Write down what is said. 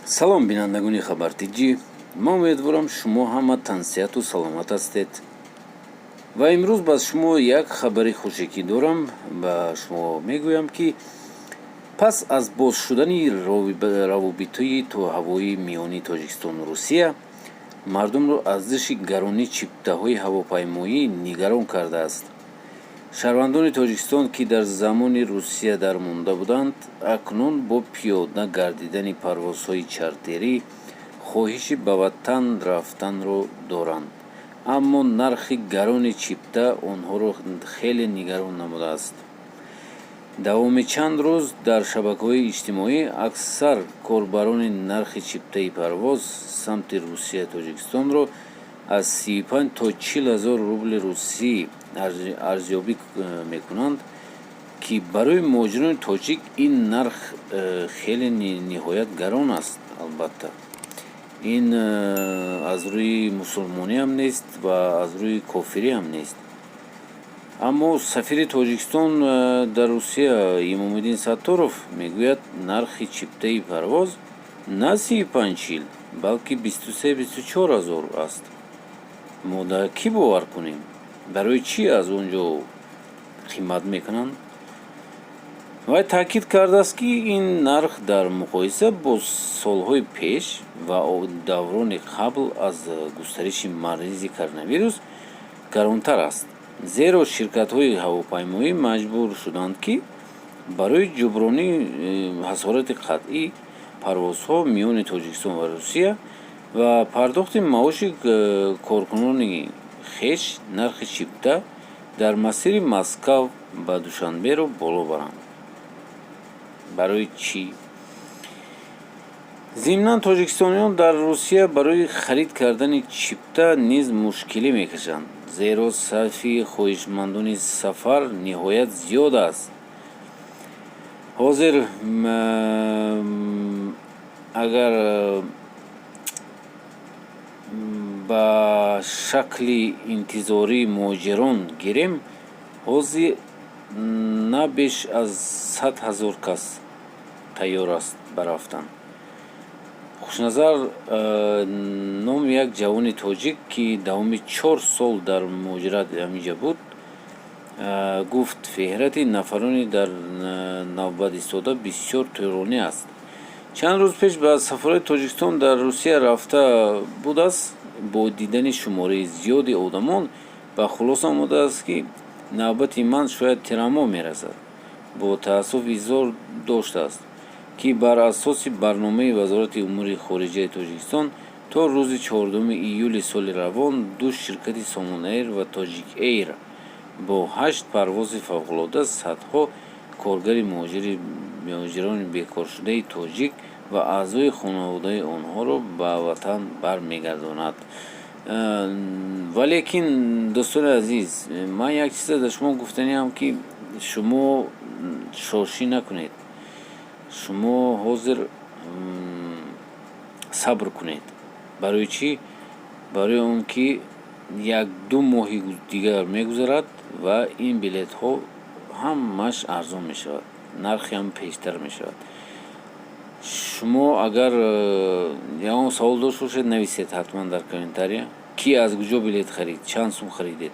Салом, бинандагони Хабар Тҷӣ. Ман умедворам, шумо ҳама тансиҳату саломат ҳастед ва имрӯз ба шумо як хабари хушекӣ дорам. Ба шумо мегӯям, ки пас аз боз шудани равобитҳои ҳавоӣ миёни Тоҷикистону Русия, мардумро арзиши гаронии чиптаҳои ҳавопаймоӣ нигарон кардааст. Шаҳрвандони Тоҷикистон, ки дар замони Русия дармонда буданд, акнун бо пиёда гардидани парвозҳои чартерӣ хоҳиши ба ватан рафтанро доранд, аммо нархи гарони чипта онҳоро хеле нигарон намудааст. Давоми чанд рӯз дар шабакаҳои иҷтимоӣ аксар корбарони нархи чиптаи парвоз самти Русия Тоҷикистонро аз 35 то 40 ҳазор рубли русӣ арзёбӣ мекунанд, ки барои муҳоҷирони тоҷик ин нарх хеле ниҳоят гарон аст. Албатта, ин аз рӯи мусулмониам нест ва аз рӯи кофириам нест. Аммо сафири Тоҷикистон дар Русия Имомуддин Сатторов мегӯяд, нархи чиптаи парвоз на 35-40, балки 23-24 ҳазор аст. Мо да кӣ бовар кунем? Барои чӣ аз он ҷо қимат мекунанд? Вай таъкид кардааст, ки ин нарх дар муқоиса бо солҳои пеш ва даврони қабл аз густариши маризи коронавирус гаронтар аст, зеро ширкатҳои ҳавопаймоӣ маҷбур шуданд, ки барои ҷуброни хасорати қатъи парвозҳо миёни Тоҷикистон ва Русия ва пардохти маоши коркунони хеш нархи чипта дар масири Москав ба Душанберо боло баранд. Барои чӣ? Зимнан, тоҷикистониён дар Русия барои харид кардани чипта низ мушкилӣ мекашанд, зеро сафи хоҳишмандони сафар ниҳоят зиёд аст. Ҳозир агар ба шакли интизории муҳоҷирон гирем, ҳозир на беш аз 100 000 кас тайёр аст ба рафтан. Хушназар номи як ҷавони тоҷик, ки давоми 4 сол дар муҳоҷират ҳаминҷа буд, гуфт, феҳрати нафарони дар навбат истода бисёр тӯлонӣ аст. Чанд рӯз пеш ба сафорати Тоҷикистон дар Русия рафта будааст. Бо дидани шумораи зиёди одамон ба хулоса омадааст, ки навбати ман шояд тирамоҳ мерасад. Бо таассуф изҳор доштааст, ки бар асоси барномаи Вазорати умури хориҷаи Тоҷикистон то рӯзи 4 июли соли равон ду ширкати Сомон Эйр ва Тоҷик Эйр бо ҳашт парвози фавқулода садҳо коргари муҳоҷирони бекоршудаи тоҷик ва аъзои хонаводаи онҳоро ба ватан бармегардонад. Валекин, дӯстони азиз, ман як чиза дар шумо гуфтаниам, ки шумо шошӣ накунед. Шумо ҳозир сабр кунед. Барои чӣ? Барои он ки як ду моҳи дигар мегузарад ва ин билетҳо ҳамааш арзон мешавад, нархи ҳам пештар мешавад. Шумо агар ягон савол дошта бошед, нависед ҳатман дар комментария, ки аз куҷо билет харид, чанд сум харидед.